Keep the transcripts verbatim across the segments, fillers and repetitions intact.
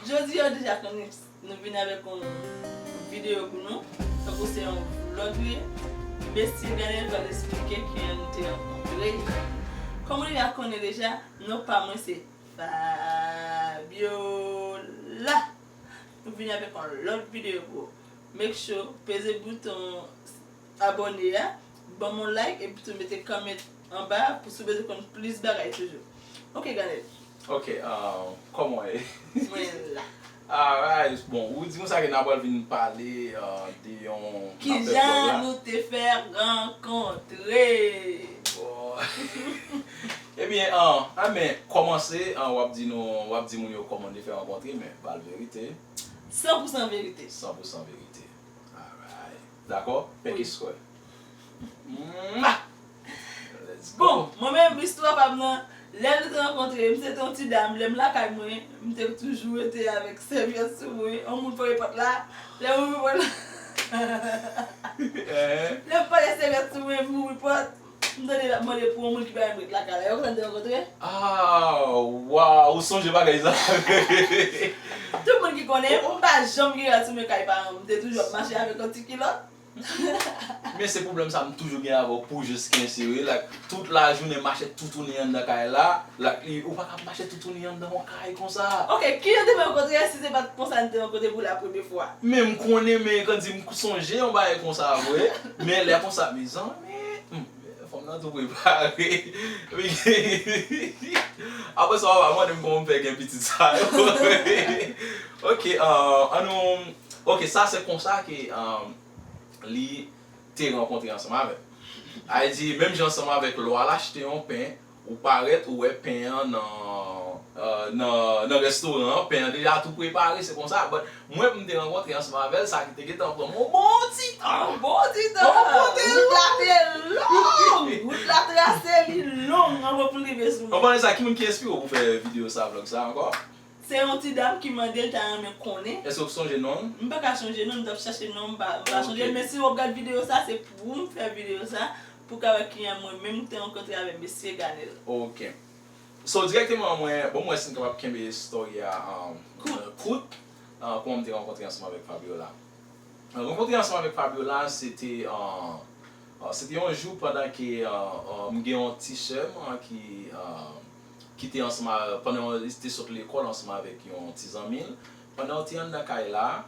Jodi a, w deja konnen, nou vin avèk yon videyo pou nou. Tankou se yon vlog li ye. Mesye Ganel pral esplike kijan nou te rankontre. Kòm ou deja konnen deja, non pa mwen se Fabiola. Nou vini avèk yon lòt videyo pou ou. Make sure, peze bouton abòne a, ban m yon like, epi tou mete comment anba pou si w bezwen konn plis bagay toujou. Ok, Ganel. Ok, uh, kòman w ye? Mwen la. Alright, bon, ou di konsa ke n ap pral vin pale uh, de yon... Kijan nou te fè rankontre? Bon. Ebyen, uh, a men, kòmanse, uh, w ap di nou, w ap di moun yo kòman n te fè rankontre, men ba l verite. San pou san verite. San pou san verite. Alright. Dakò? Pèk eskwè. Mwah! Let's go. Bon, mwen menm, istwa pa m nan, lè nou te rankontre, m se te yon ti dam, lè m lakay mwen, m te toujou rete avèk sèvyèt sou mwen, yon moun frape pòt la, lè m ouvri pòt la, lè m pale sèvyèt sou mwen, m ouvri pòt, m tande l ap mande pou yon moun ki pa janm ret lakay la. E konsa n te rankontre. Ah, waw, ou sonje bagay sa? Tout moun ki konnen m, m pa janm gen rad sou mwen kay paran m, m te toujou ap mache avèk yon ti kilòt. Men se pwoblèm sa m toujou gen avè w pou jis kense wi, like, tout lajounen mache toutouni anndan kay la, like, li, ou pa ka mache toutouni anndan yon kay konsa. Ok, kijan te fè rankontre a si se pa t konsa n te rankontre pou la premye fwa? Men m konnen, men kan di m sonje yon bagay konsa vre, men lè konsa, mezanmi, hmm, fanm nan tou prepare. Apre sa, w ap mande m kòman m fè gen pitit sa yo. Ok, uh, annou, ok, sa se konsa ke, uh, li te rankontre ansanm avè m. Sa vle di, menm jan ansanm avèk lè w al achte yon pen, ou parèt, ou wè pen an nan, euh, nan, nan restoran an, pen an deja tou prepare, se konsa. But mwen, pou m te rankontre ansanm avè l, sa ki te gentan pran m yon bon ti tan. Yon bon ti tan. Yon bon ti tan. Wout la te long. Wout la trase, li long anvan pou l rive sou mwen. Konprann sa, ki moun ki enspire w pou fè videyo sa, vlog sa ankò? Se yon ti dam ki mande l ta renmen konnen. Èske w sonje non l? M pa ka sonje non l, m t ap chache non l, m pa, m pa sonje l, men si w ap gad videyo sa, se pou m fè videyo sa, pou w ka wè kijan mwen menm m te rankontre avèk mesye Ganel. Ok. So, dirèkteman, mwen, bon, mwen si n kapab kenbe story a, um, kout, uh, kòman m te rankontre ansanm avèk Fabiola. Rankontre ansanm avèk Fabiola, se te, uh, uh, se te yon jou pandan ke, uh, uh, m gen yon ti sè m, uh, ki, uh, ki te ansanm a, pandan li te sot lekòl ansanm avèk yon ti zanmi l. Pandan yo te anndan kay la,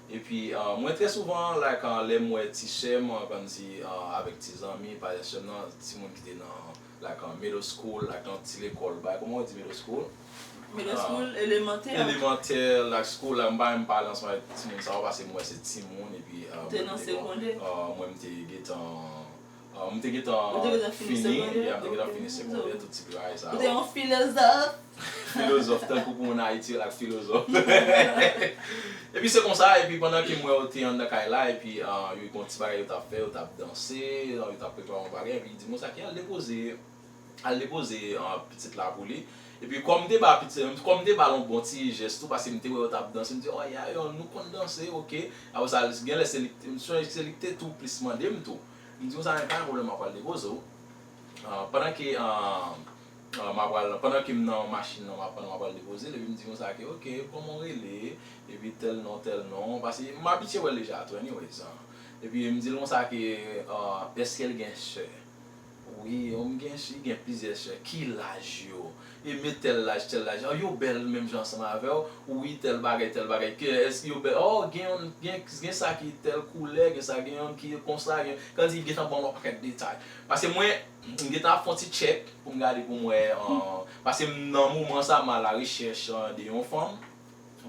epi, uh, mwen trè souvan, like, uh, lè m wè ti sè m, uh, kòmsi, uh, avèk ti zanmi, pa sè m nan, timoun ki te nan, like, uh, middle school, like, nan ti lekòl, bay, kòman yo di middle school? Middle school, elemantè. Elemantè, like, school, like, m pa menm pale ansanm avèk timoun sa yo, paske m wè se timoun, epi, uh, mwen, m te gen, uh, mwen, m te gentan, uh, m te gentan fini, yeah, m te gentan fini segondè, tout ti bagay sa yo. Ou te yon filozòf. Filozòf, tankou pou moun Ayiti, like, filozòf. Epi se konsa, epi pandan ke m wè yo te anndan kay la, epi, uh, yo gen yon ti bagay yo t ap fè, yo t ap danse, uh, yo t ap prepare yon bagay, epi li di m konsa ke al depoze, al depoze, uh, pitit la pou li. Epi kòm m te ba pitit, kòm m te ba l yon bon ti jès tou, paske m te wè yo t ap danse, m di, oh, yeah, yo, nou konn danse, ok. Apre sa, gen lè se li, m sonje se li ki te tou plis mande m tou. M di konsa, men pa gen pwoblèm, m ap al depoze w. Uh, pandan ke, uh, uh, m ap al, pandan ke m nan machin nan, m ap, m ap al depoze l, epi m di konsa ke, ok, kòman w rele? Epi tèl non, tèl non, paske m abitye wè l deja tou, anyways, uh. Epi m di l konsa ke, uh, èske l gen sè? Wi, m gen, li gen plizyè sè. Ki laj yo? E men tèl laj, tèl laj. An, yo bèl menm jan ansanm avè w? Wi, tèl bagay, tèl bagay. Ke, èske yo bèl? Oh, gen yon, gen, gen sa ki tèl koulè, gen sa, gen yon ki konsa, gen, kòmsi li gentan ban m yon pakèt detay. Paske mwen, m gentan ap fè yon ti tchèk pou m gade pou m wè, an, paske m, nan moman sa, m a la rechèch, an, de yon fanm.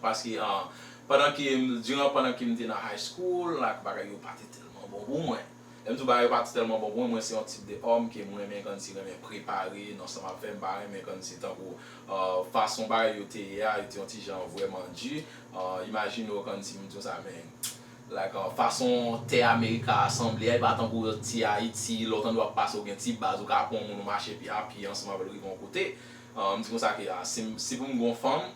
Paske, ah, pandan ke m, diran pandan ke m te nan high school, like, bagay yo pa te tèlman bon pou mwen. Lè m di w bagay yo pa te tèlman bon pou mwen, mwen se yon tip de òm ke mwen renmen kòmsi renmen prepare nan sa m ap fè, m pa renmen kòmsi tankou, ah, fason bagay yo te ye a, yo te yon ti jan vrèman di. Ah, imajine w kòmsi m di w sa, men, like, ah, fason tè Amerika a sanble a, e pa tankou ti Ayiti, lè w tande w ap pase, w gen ti baz, ou ka pran yon moun, ou mache pi a pye ansanm avè l rive yon kote. Ah, m di konsa ke, ah, si m, si pou m gen yon fanm,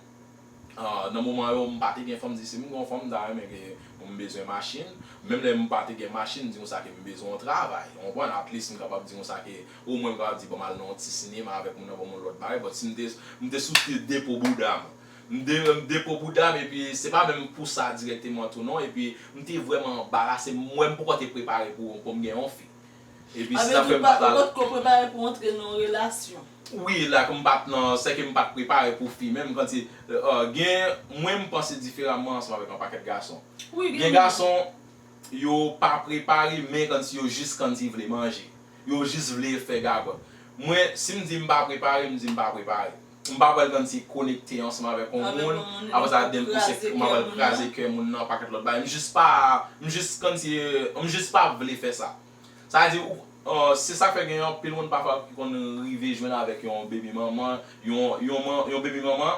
Ah, nan moman yo, m pa te gen fanm, m di, si m gen yon fanm, m ta renmen ke m bezwen machin. Menm lè m pa te gen machin, m di konsa ke m bezwen yon travay. Ou konprann? At least, m kapab di konsa ke, omwen m kapab di, bon, m al nan yon ti sinema avèk moun nan, ban m yon lòt bagay. But si m te, m te sou depo bouda m. M de, m depo bouda m, epi se pa menm pou sa dirèkteman tou non, epi m te vrèman anbarase, m wè m poko te prepare pou, pou m gen yon fi. Epi A se vle sa di fè ou m pa, pa t ou al. potko prepare pou antre nan yon relasyon. Wi, la ke m pa t nan, se ke m pa t prepare pou fi menm, kòmsi, euh, gen, mwen m panse diferaman ansanm avèk yon pakèt gason. Wi, Gen gason, yo pa prepare, men kòmsi yo jis kòmsi vle manje. Yo jis vle fè gagòt. Mwen, si m di m pa prepare, m di m pa prepare. M pa pral kòmsi konekte ansanm avèk yon Avèk moun, yon moun, apre sa pou den pou se kraze m ap kè al moun kraze nan. Kè moun nan, pakèt lòt bagay. M jis pa, m jis kòmsi, m jis pa vle fè sa. Sa vle di, ou, euh, se sa k fè gen anpil moun pafwa ki konn rive jwenn avèk yon baby mama, yon, yon, man- yon baby mama,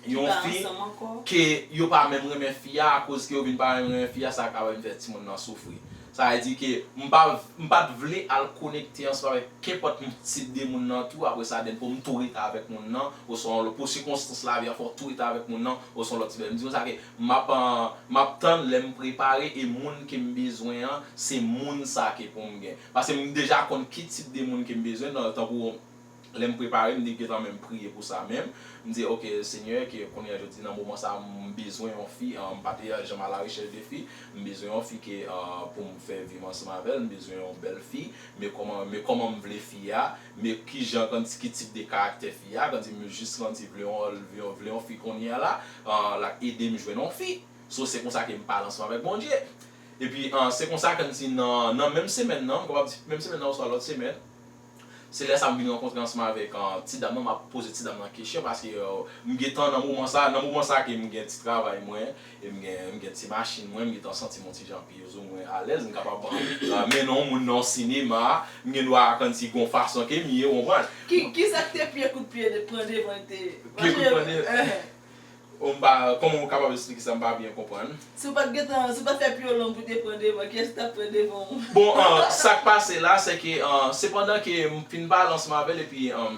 yon pa fi ansanm ankò. Ke yo pa menm renmen fi a, akoz ke yo vin pa menm renmen fi a, sa kapab vin fè timoun nan soufri. Sa vle di ke m pa, m pa t vle al konekte ansanm avèk kenpòt tip de moun nan tou, apre sa, den pou m tou rete avèk moun nan, oswa pou sikonstans lavi a fè w tou rete avèk moun nan, oswa yon lòt tip de. M di konsa ke m ap, euh, m ap tann lè m prepare e moun ke m bezwen an, se moun sa ke pou m gen. Paske m deja konn ki tip de moun ke m bezwen, nan, tankou lè m prepare, m te gentan menm priye pou sa menm. M di, "Ok, Senyè, ke kounye a jodi, nan moman sa a, m bezwen yon fi, an, m pa te janm a la rechèch de fi, m bezwen yon fi ke, an, pou m fè vi m ansanm avè l, m bezwen yon bèl fi, men kòman, men kòman m vle fi a, men kijan, kòmsi ki tip de karaktè fi a, kòmsi m jis kòmsi vle yon, vle yon, vle yon fi kounye a la, an, l ap ede m jwenn yon fi." So, se konsa ke m pale ansanm avèk Bondye. Epi, an, se konsa kòmsi nan, nan menm semèn nan, m kapab di menm semèn nan oswa lòt semèn, se lè sa m vin rankontre ansanm avèk, an, ti dam nan, m ap poze ti dam nan kesyon, paske, euh, m gentan nan moman sa, nan moman sa ke m gen ti travay mwen, e m gen, m gen ti machin mwen, m gentan santi m yon ti jan pi ouzomwen alèz, m kapab, euh, mennen yon moun nan yon sinema, m gen dwa kòmsi gon fason ke m ye, ou konprann? Ki, ki sa k te pye kout pye de pran devan te Pye kout pran devan. Enhen. Ou m pa, kòman ou kapab eksplike sa, m pa byen konprann? Si w pa t gentan, si w pa t fè pye w long pou te pran devan, kiyès ki t ap pran devan w? Bon, an, sa k pase la, se ke, an, sepandan ke m fin pale ansanm avè l, epi, an,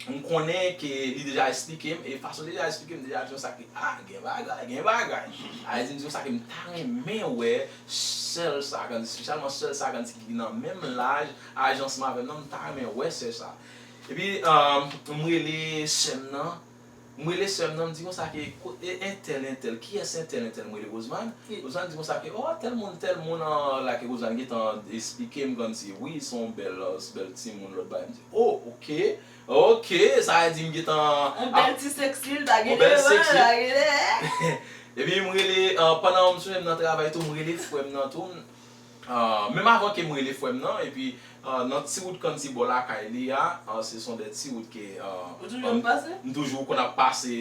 m konnen ke li deja eksplike m, e fason li deja eksplike m, deja di konsa ke, ah, gen bagay, gen bagay. A di m di konsa ke m ta renmen wè sè l sa, kòmsi, espesyalman sè l sa, kòmsi ki nan menm laj, aj ansanm avè m nan, m ta renmen wè sè sa. Epi, an, m rele sè m nan, m rele sè m nan, m di konsa ke, ko- e- entèl, entèl, kiyès entèl, entèl, m rele Rosemary. Wi. Rosemary di konsa ke, oh, tèl moun, tèl moun, an, la ke Rosemary gentan eksplike m, kòmsi, wi, se yon bèl, bèl timoun, lòt bagay. M di, oh, ok, ok, sa vle di m gentan Yon bèl ti seksi, l pa gen Yon bèl devan, seksi. l pa gen dèyè. Epi m rele, an, pandan m sonje m nan travay tou, m rele frè m nan tou. An, menm avan ke m rele frè m nan, epi, an, nan ti wout kòmsi bò lakay li a, an, se son de ti wout ke, an, Ou toujou ap pase? M toujou konn ap pase,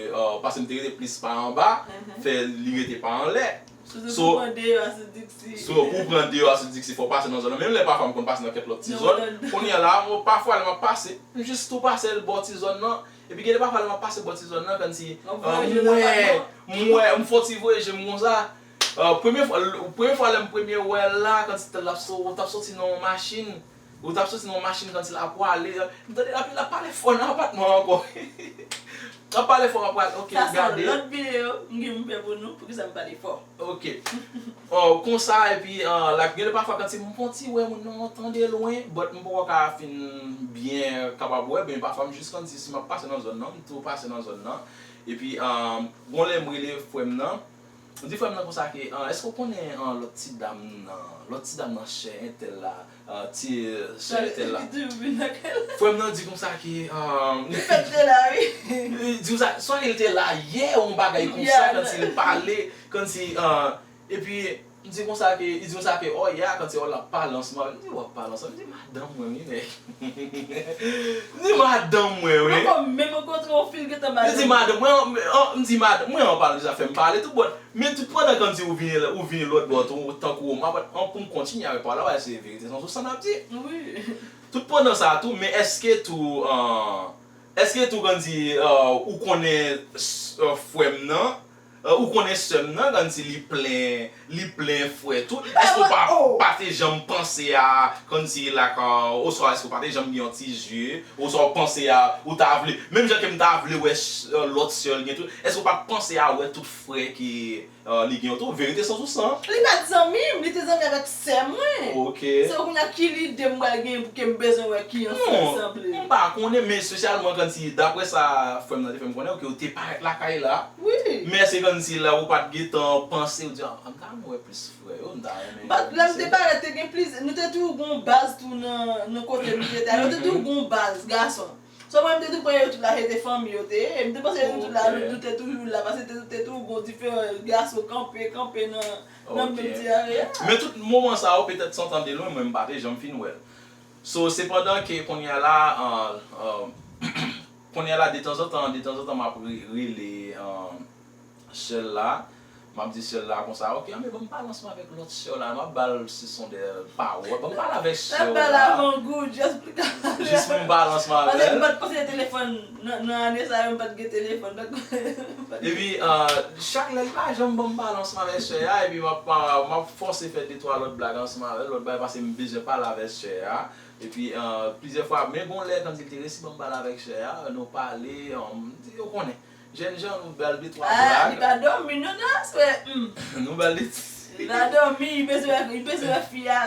an, paske m te rete plis pa anba, Mhm. fè li rete pa anlè. Sou se So- pou pran deyò a sou Dixie. So, pou pran deyò a sou Dixie, fò w pase nan zòn nan. Menm lè pafwa m konn pase nan kèk lòt ti Non, zòn. non. Kounye a la, mwen, pafwa lè m ap pase, m jis tou pase l bò ti zòn nan. Epi gen de pafwa lè m ap pase bò ti zòn nan, kòmsi, Ou an, voye m je nan wè, patman. m wè, m fè yon ti voye je m konsa. An, premye fwa, l- premye fwa lè m premye wè l la, kòmsi l ap so- t ap soti nan yon machin. Ou t ap soti nan yon machin kòmsi l ap pwale. M tande l ap, l ap pale fò nan apatman an ankò. L ap pale fò, ap pale, ok, Sa se gade. Yon lòt videyo, m gen pou m fè pou nou, poukisa m pale fò. Ok. Oh, konsa, epi, an, la, gen de pafwa kòmsi m fè yon ti wè moun nan tande lwen, but m poko ka fin byen kapab wè, men pafwa m jis kòmsi si m ap pase nan zòn nan, m tou pase nan zòn nan. Epi, an, gon lè m rele frè m nan, m di frè m nan konsa ke, an, èske w konnen, an, lòt ti dam nan, lòt ti dam nan chè entèl la, an, ti, chè entèl la. Li toujou vin nan kay la. Frè m nan di konsa ke, an, Li fèt te la, wi. Li di konsa, swa ke l te la yè, yon bagay konsa, Yeah. Kòmsi l pale, kòmsi, an, epi, m di konsa ke, li di konsa ke, oh, yeah, kòmsi, oh, l ap pale ansanm avè m. M di, w ap pale ansanm? M di, madanm mwen, wi, nèg. M di, madanm mwen, wi. Ankò menm rankontre yon fi, l gentan M di, madanm mwen, an, m di, madanm mwen, an pale de zafè m pale tou, bon, men tout pandan kòmsi ou vini, ou vini lòt bò, tou, tankou, m ap, an, pou m kontinye avèk pawòl la, se verite san sou san n ap di. Wi. Tout pandan sa tou, men èske tou, an, èske tou, kòmsi, an, ou konnen, s- an, frè m nan, Ou konnen sè m nan, kòmsi li plen, li plen frè tou. Èske w pa, pa te janm panse a, kòmsi, like, oswa èske w pa te janm gen yon ti je, oswa w panse a, ou ta vle, menm jan ke m ta vle wè lòt sè l gen tou, èske w pa t panse a wè tout frè ke li gen yo tou? Verite san pou san. Li pa t zanmi m, li te zanmi avèk sè mwen. Ok. Se kounye a ki lide m pral gen pou ke m bezwen wè ki yon sè sanble. M pa konnen, men espesyalman kòmsi, daprè sa frè m nan te fè m konnen, ke w te parèt lakay la. Wi. Men se kòmsi la ou pa t gentan panse, ou di, "Ah, m ta renmen wè plis frè yo, m ta renmen wè plis." But lè m te parèt, te gen plizyè, nou te toujou gon baz tou nan, nan kote nou te ye a. Nou te toujou gon baz gason. So mwen, m te tou pran yo tout la, se te fanmi yo te ye. M te panse yo tout la, nou, nou te toujou la, paske te, te toujou gon diferan gason kanpe, kanpe nan, nan menm ti area. Men tout moman sa yo, petèt san tande lwen, mwen, m pa te janm fin wè l. So, sepandan ke kounye a la, an, an, kounye a la, detanzantan, detanzantan, m ap re-, rele, an, sè l la, m ap di sè l la konsa, "Ok, anben, ban m pale ansanm avèk lòt sè w la, m ap ba l se son de pawòl, ban m pale avèk sè w la." L ap pale avan goud, just pou l ka pale. Jis pou m pale ansanm avè l. Paske m pa t panse telefòn, nan, nan ane sa yo, m pa t gen telefòn. Epi, ah, chak lè, li pa janm ban m pale ansanm avèk sè a, epi m ap, ah, m ap fòse fè de twa lòt blag ansanm avè l, lòt bagay, paske m bezwen pale avèk sè a. Epi, ah, plizyè fwa, men gon lè, kòmsi li te resi ban m pale avèk sè a, nou pale, ah, m di, yo konnen. Jènjan, nou ba l de twa blag. Ah, li pa dòmi, non, nan aswè, hmm. Nou ba l de ti. Li pa dòmi, li bezwen, li bezwen wè fi a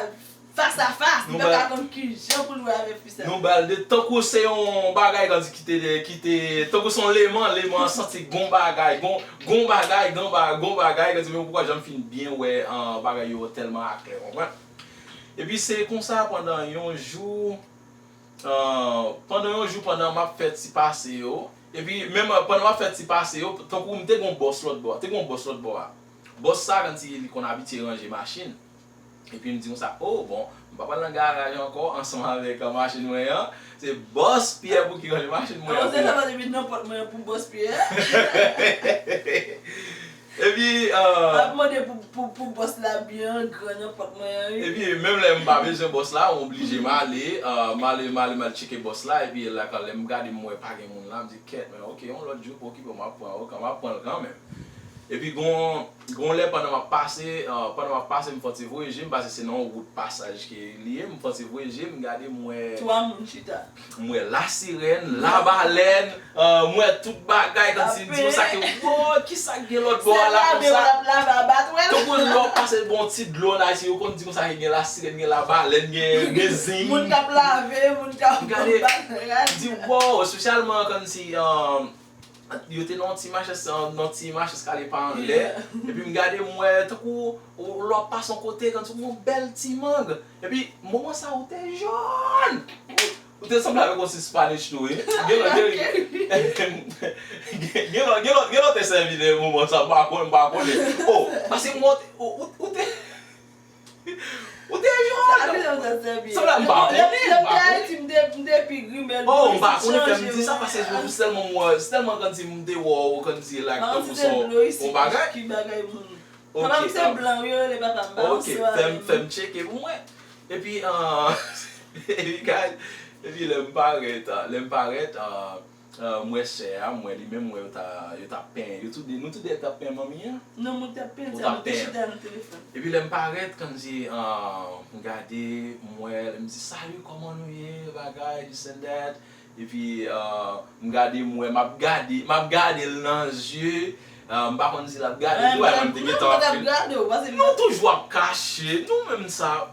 fas a fas. Li pa ka konn kijan pou l wè avèk fi sa. Nou ba l de, tankou se yon bagay, kòmsi ki te, ki te, tankou se yon leman, leman an santi gon bagay, gon, gon bagay, gon ba-, gon bagay, kòmsi men ou poko janm fin byen wè, ah, bagay yo tèlman aklè, w konprann? Epi se konsa pandan yon jou, Ah, pandan yon jou, pandan m ap fè ti pase yo, epi menm, ah, pandan m ap fè ti pase yo, tankou m te gon bòs lòt bò a, te gon bòs lòt bò a. Bòs sa, kòmsi li konn abitye ranje machin. Epi m di konsa, "Oh, bon, m pa pral nan garaj ankò ansanm avèk, ah, machin mwen an. Se bòs Pyè pou ki ranje machin mwen an." An, se sa, m ap di, "Vin nan pòt mwen an pou bòs Pyè." Epi, ah, m ap mande pou, pou, pou bòs la byen gran nan pòt mwen an, wi. Epi, menm lè m pa bezwen bòs la, m oblije m ale, ah, m ale, m ale, m al tcheke bòs la, epi la, kan lè m gade, m wè pa gen moun la, m di, "Kèt, men ok, yon lòt jou pou okipe w, m ap pran, ok, m ap pran l kanmenm." Epi, gon, gon lè pandan m ap pase, ah, pandan m ap pase, m fè yon ti voye je m, paske se nan yon wout pasaj ke li ye, m fè yon ti voye je m, m gade, m wè twa moun chita. M wè lasirèn, labalèn, ah, m wè tout bagay, kòmsi m di konsa ke, "Wow, kisa k gen lòt bò a la konsa?" Tankou lè w pase bò yon ti dlo la, si yo konn di konsa ke gen lasirèn, gen labalèn, gen, gen zing. Moun k ap lave, moun k ap gade, m di, "Wow," espesyalman kòmsi, ah, yo te nan yon ti machès, nan yon ti machès k ale pa anlè. Epi m gade, m wè tankou lè w ap pase yon kote, kòmsi yon bèl ti mang. Epi, moman sa, ou te jòn. Ou te sanble avèk yon ti Spanish tou, wi. Gen lòt, gen, gen lòt, gen lòt, gen lòt te sèvi de moman sa, m pa konnen, m pa konnen. Oh, paske mwen, ou, ou, ou te, ou te jòn. Sanble m pa konnen, m pa konnen. Oh, m pa konnen, fè m di sa, paske se tèlman mwen, se tèlman kòmsi m te wè w, kòmsi like, tankou se yon bagay. Ok, ah. Ok, fè m, fè m tcheke pou mwen. Epi, ah, epi, guys, epi lè m parèt, ah, lè m parèt, ah, ah, m wè sè a, m wè li menm, m wè yo ta, yo t ap penyen, yo tou de, nou tou de t ap penyen manmi an. Non, mwen t ap penyen, sa, nou te chita nan telefòn. Epi lè m parèt, kòmsi, ah, m gade, m wè, m di, "Salut, kòman nou ye?" Bagay, this and that. Epi, ah, m gade, m wè, m ap gade, m ap gade l nan zye. Ah, m pa konn si l ap gade m tou, mwen, m te gentan ap fin. Nou toujou ap kache, nou menm sa.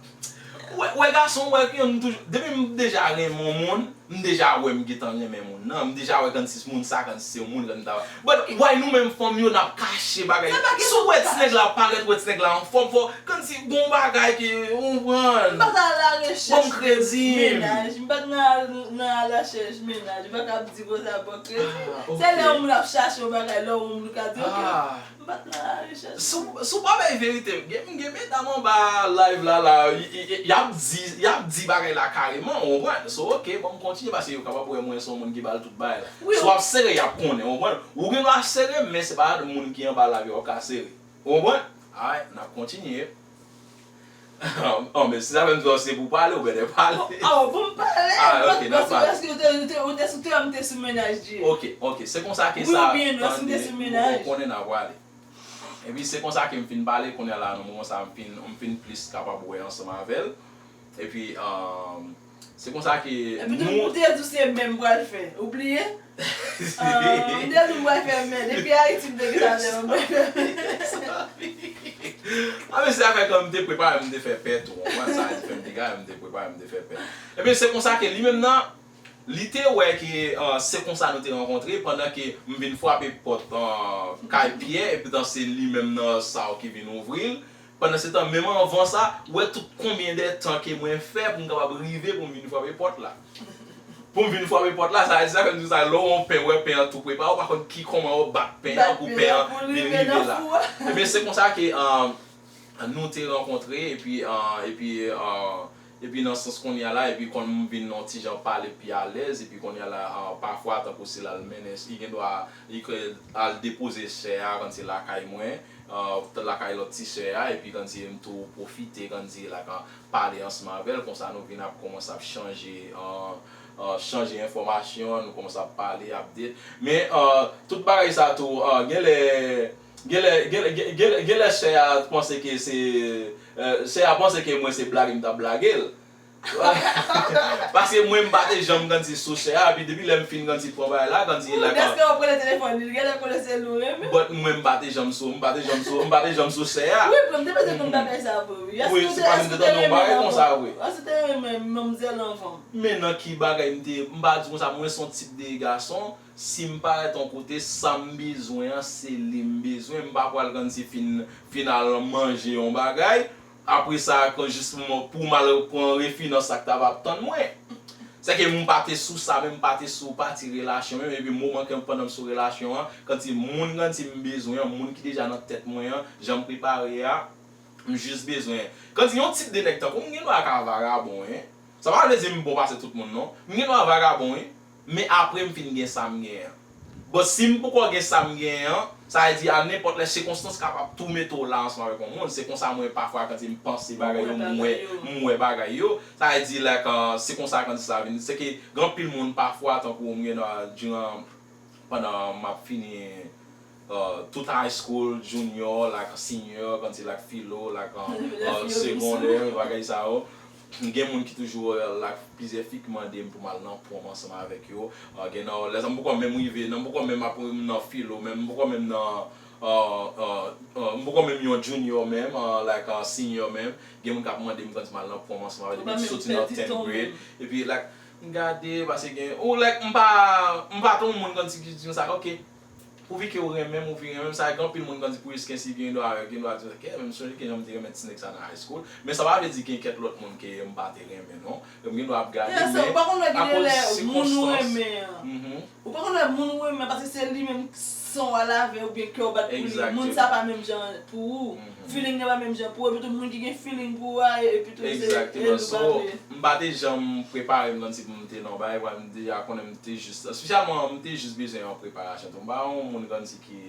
Wè, wè gason, wè, nou toujou, depi m deja renmen yon moun, m deja wè m gentan renmen moun nan, m deja wè kòmsi moun sa, kòmsi se yon moun, kòmsi ta. But why nou menm fanm yo n ap kache bagay? Si w wè ti nèg la parèt, wè ti nèg la anfòm, fò, kòmsi gon bagay ke, ou konprann? M pa t al arechèch mennaj, m pa t nan, nan alachèch mennaj, m pa ka ap di konsa, bon, kredi. Se lè yon moun ap chache yon bagay, lè yon moun ou ka di, ok, m pa t nan alachèch. Si w, si w pa bay verite, m gen, m gen medam anba live la, la, y, y, y, y ap di, y ap di bagay la kareman, ou konprann? So, ok, bon, m kontinye, paske yo kapab wè mwen se yon moun ki ba l tout bagay la. So, w ap sere, y ap konnen, ou konprann? Ou gen dwa sere, men se pa moun ki anba live yo w ap ka sere. Ou konprann? Alright, n ap kontinye. Oh, men si sa fè m di w se pou pale, ou bètè pale. Oh, pou m pale? Ah, ok, n ap pale. Èske ou te, ou te, ou te sou, ou te sou mennaj di? Ok, ok, se konsa ke sa, tande, ou konnen n ap pale. Epi se konsa ke m fin pale, kounye a la, nan moman sa, m fin, m fin plis kapab wè ansanm avè l. Epi, um, se konsa ke Epi tou, nou ou te di w se menm pral fè. Ou bliye? Ah, m te di w pral fè men. Depi Ayiti, m te gentan di w pral fè men. Ah, men se afè ke m te prepare, m te fè pè tou. Ou konprann sa, di fè m te gade, m te prepare, m te fè pè. Epi se konsa ke li menm nan, li te wè ke, ah, se konsa nou te rankontre, pandan ke m vin frape pòt, ah, kay Pyè, epi tan se li menm nan sa ki vin ouvri l. Pandan se tan, menm anvan sa, ou wè tout konbyen de tan ke mwen fè pou m kapab rive pou m vin frape pòt la. Pou m vin frape pòt la, sa vle di sa, fè m di sa, lè w wè yon pen, ou wè pen an tou prepare, ou pa konn ki kòman ou bat pen an pou pen an vin rive la. Ebyen, se konsa ke, ah, nou te rankontre, epi, ah, epi, ah, epi nan sans kounye a la, epi kòm m vin yon ti jan pale pi alèz, epi kounye a la, ah, pafwa, tankou se l al mennen, li gen dwa, li ke al depoze chè a, kòm se lakay mwen, ah, lakay lòt ti sè a, epi kòm se m tou pwofite, kòm se la, pale ansanm avè l, konsa nou vin ap kòmanse ap chanje, ah, ah, chanje enfòmasyon, nou kòmanse ap pale, update. Men, ah, tout bagay sa tou, ah, genlè, genlè, genlè, genlè, genlè chè a panse ke se, eh, chè a panse ke mwen se blage m t ap blage l. Paske mwen m pa te janm kòm se sou chè a, epi depi lè m fin kòm se pran bagay la, kòm se la. Dèske w ap rele telefòn li, li genlè konnen se li w renmen. But mwen m pa te janm sou, m pa te janm sou, m pa te janm sou chè a. Wi, bro, m te panse konn bagay sa vre, wi. Wi, se paske m te tande yon bagay konsa vre. Èske w te renmen manmzèl anvan? Men nan ki bagay m te, m pa di konsa, mwen se yon tip de gason, si m parèt yon kote, sa m bezwen an, se li m bezwen, m pa pral kòm se fin, fin al manje yon bagay, apre sa, kan jis pou m, pou m al pran refi nan sa k ta va ap tann mwen. Sèke m pa te sou sa menm, m pa te sou pati relasyon menm, epi moman ke pandan m sou relasyon an, kòm se moun kòm se m bezwen an, moun ki deja nan tèt mwen an, jan m prepare a, m jis bezwen. Kòm se yon tip de nèg tankou m, m gen dwa ka vagabon, wi. Sa pa vle di m bon pase tout moun, non. M gen dwa vagabon, wi. Men apre m fin gen sa m gen an. But si m poko gen sa m gen an, sa vle di a nenpòt lè sikonstans kapab tou mete w la ansanm avèk yon moun. Se konsa mwen pafwa kòm se m panse bagay yo, m wè, m wè bagay yo. Sa vle di, like, ah, se konsa kòm se sa vin. Se ke gen anpil moun pafwa, tankou m gen dwa, diran, pandan m ap fini, ah, tout high school, junior, like, senior, kòm se, like, filo, like, ah, ah, segondè, bagay sa yo. Gen moun ki toujou, eh, like, plizyè fi ki mande m pou m al nan prom ansanm avèk yo. Ah, gen nan, lè sa m poko menm rive, nan m poko menm ap nan filo, menm m poko menm nan, ah, ah, ah, m poko menm yon junior menm, ah, like, ah, senior menm. Gen moun k ap mande m kòm se m al nan prom ansanm avèk yo, depi m soti nan tenth grade. Epi, like, m gade, paske gen, ou, like, m pa, m pa t yon moun kòm se ki di m sa, ok. Pouvi ke w renmen m, ou vin renmen m, sa gen anpil moun kòm se pou jis kèm si gen dwa, gen dwa di, ok, men m sonje ke jan m te renmen ti nèg sa nan high school. Men sa pa vle di gen kèk lòt moun ke m pa te renmen, non. Yo, m gen dwa ap gade, men akoz sikonstans. Ou pa konn lè gen lè moun ou renmen an. Ou pa konn lè moun ou renmen, paske se li menm san w al avè oubyen kè w bat pou li. Moun sa pa menm jan pou ou. Feeling nan pa menm jan pou ou. Epi tou moun ki gen feeling pou ou a, epi tou se li ou pa vle. M pa te janm prepare m kòm si pou m te nan bagay, m deja konnen m te jis, espesyalman, m te jis bezwen yon preparasyon tou. M pa yon moun kòm si ki,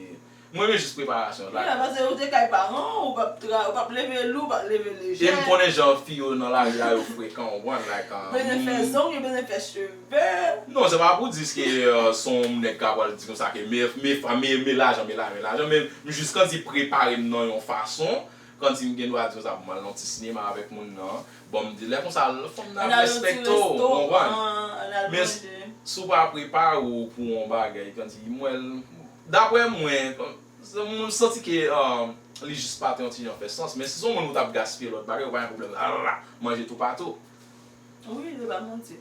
mwen renmen jis preparasyon la. Wi, paske ou te kay paran w, ou p ap tra, ou p ap leve lou, ou p ap leve lejè. E m konnen jan fi yo nan lari a yo frekan, ou konprann, like, ah, bezwen fè zong, yo bezwen fè cheve. Non, se pa pou di ke, euh, se yon nèg k ap pral di konsa ke me, me, me, me lajan, me lajan, me lajan, men m jis kòm si prepare m nan yon fason, kòm si m gen dwa di konsa pou m al nan ti sinema avèk moun nan, bon, m di lè konsa, fanm nan ap respekte w, ou konprann? Men si w pa prepare w pou yon bagay, kòm si m wè l, daprè mwen, m santi ke, euh, li jis pa te yon ti jan fè sans, men si se yon moun ou t ap gaspiye lòt bagay, ou pa gen pwoblèm, ah, manje toupatou. Wi, se pa manti.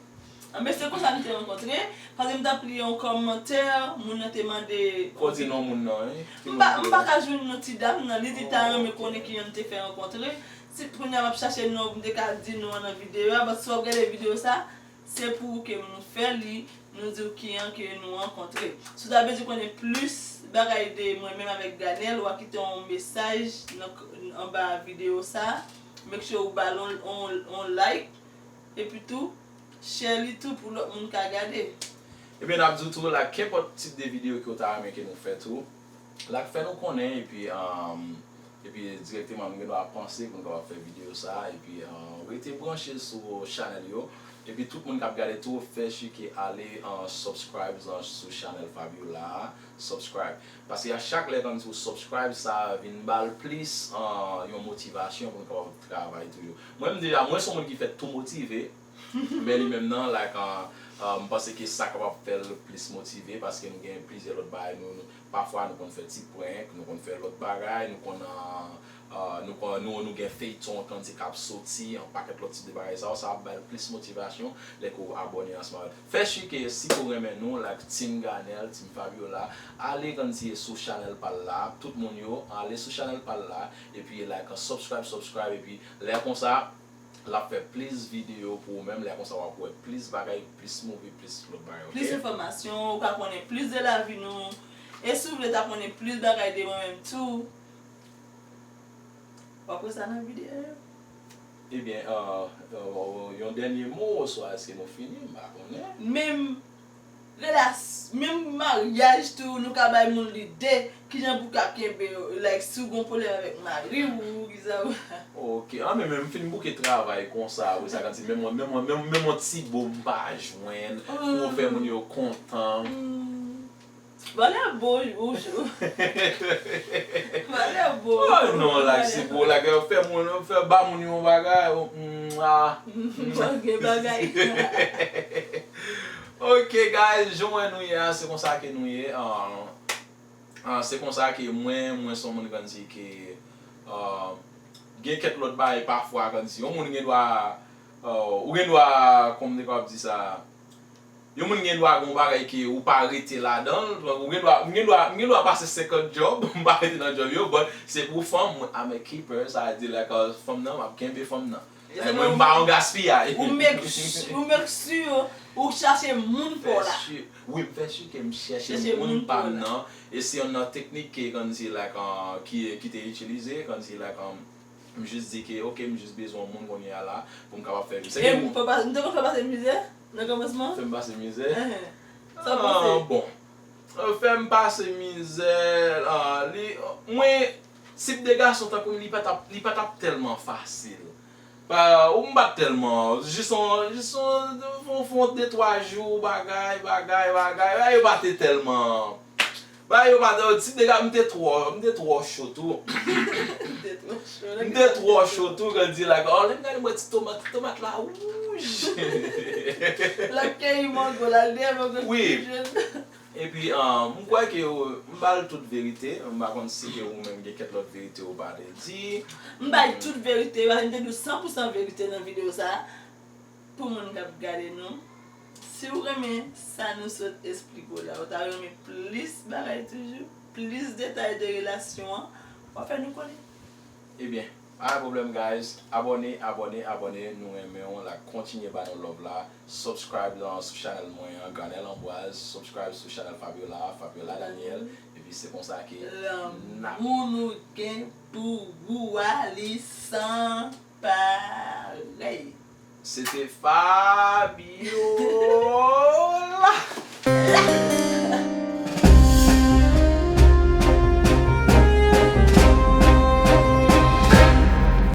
Ah, men se konsa nou te rankontre, paske m t ap li yon kòmantè, moun nan te mande. Fò w di non moun nan, wi. M pa, m pa ka jwenn non ti dam nan, li di ta renmen konnen kijan nou te fè rankontre. Si kounye a m ap chache non pou m te ka di non an nan videyo a, but si w ap gade videyo sa, se pou ou ke nou fè li, nou di w kijan ke nou rankontre. Si w ta bezwen konnen plis bagay de mwen menm avèk Daniel, w a kite yon mesaj nan, anba videyo sa. Make sure ou ba l on, on, on like. Epi tou, share li tou pou lòt moun ka gade. Ebyen, n ap di w tou, like, kenpòt tip de videyo ke w ta renmen ke nou fè tou, like, fè nou konnen, epi, um, epi dirèkteman, nou gen dwa panse pou nou kapab fè videyo sa a, epi, uh, rete branche sou chanèl yo, Epi tout moun k ap gade tou, fè si ke ale an subscribe an sou chanèl Fabiola a, subscribe. Paske a chak lè kòmsi ou subscribe, sa vin ba l plis an yon motivasyon pou nou kapab travay toujou. Mwen menm deja, mwen se yon moun ki fèt tou motive, men li menm nan, like, an, an, m panse ke sa kapab fè l plis motive paske nou gen plizyè lòt bagay, nou, nou, pafwa nou konn fè ti prank, nou konn fè lòt bagay, nou konn, an, an, nou konn, nou, nou gen feyton kandye k ap soti, yon pakèt lòt tip de bagay sa yo, sa ap ba l plis motivasyon lè ke w abòne ansanm avè l. Fè si ke si ke w renmen nou, like Team Ganel, Team Fabiola, ale kandye sou chanèl pa l la, tout moun yo, ale sou chanèl pa l la, epi like, subscribe, subscribe, epi lè konsa, l ap fè plis videyo pou ou menm, lè konsa w ap wè plis bagay, plis movie, plis lòt bagay, ok? Plis enfòmasyon, ou ka konnen plis de lavi nou. E si w vle ta konnen plis bagay de mwen menm tou, w ap wè sa nan videyo yo. Ebyen, euh, euh, yon dènye mo, oswa èske nou fini? M pa konnen. Menm relas-, menm maryaj tou, nou ka bay moun lide kijan pou ka kenbe yo. Like, si w gen pwoblèm avèk mari w, kijan w... Ok, an, men, men m fin bouke travay konsa, apre sa, kanti, menm, menm, menm, menm yon ti bo m pa jwenn, pou fè moun yo kontan. Hmm. Valè bo, ou, ou. Valè bo. Oh, non, like, se pou, like, fè moun, fè ba moun yon bagay, oh, mm, ah. Bon, gen bagay. Ok, guys, jan w wè nou ye a, se konsa ke nou ye. Ah, ah, se konsa ke mwen, mwen se yon moun kanti ke, ah, gen kèk lòt bagay pafwa kanti. Yon moun gen dwa, ah, ou gen dwa, kòman m te kapab di sa? Yon moun gen dwa gen yon bagay ke ou pa rete ladan l, ou gen dwa, m gen dwa, m gen dwa pase senkant djòb, m pa rete nan djòb yo, but se pou fanm, mwen, I'm a keeper, sa vle di, like, uh, fanm nan, m ap kenbe fanm nan. Like, mwen, m pa yon gaspiyay. Ou make su-, ou make sure ou chache moun pa w la. Fè si, wi, m fè si ke m chèche moun pa m nan. E se yon nan teknik ke, kansi, like, uh, ki, ki te itilize, kansi, like, um, M jis di ke, ok, m jis bezwen yon moun kounye a la pou m kapab fè vi. Se... E m fè w pa-, m te konn fè w pase mizè nan kòmansman? Fè m pase mizè? Enhen. Sa w panse? Ah, bon. Euh, fè m pase mizè, ah, li, mwen, tip de gason tankou m, li pa t ap, li pa t ap tèlman fasil. Pa, ou m pa t tèlman, jis yon, jis yon, fon, fon de twa jou, bagay, bagay, bagay, bagay, yo pa te tèlman Ba yo pa t, tip de gason, m te twò, m te twò cho tou. M te twò cho. M te twò cho tou, kansi, like, oh, lè m gade mwen ti tomat, tomat la wouj. L ap keyi mango, l al dèyè mango ki jèn. Epi, um, m kwè ke, uh, m ba l tout verite, m pa konn si ke ou menm gen kèk lòt verite ou pa te di. M bay tout verite, paske m te di w san pou san verite nan videyo sa a. Pou moun k ap gade nou, si w renmen sa nou sot esplike w la, ou ta renmen plis bagay toujou, plis detay de relasyon an, w ap fè nou konnen. Ebyen, pa gen pwoblèm, guys. Abòne, abòne, abòne. Nou renmen w, la, kontinye ba nou love la. Subscribe nan, sou chanèl mwen an, Ganel Ambroise. Subscribe sou chanèl Fabiola, Fabiola Daniel. Epi se konsa ke n ap... Lanmou nou gen pou ou a, li san parèy. Se te Fabiola.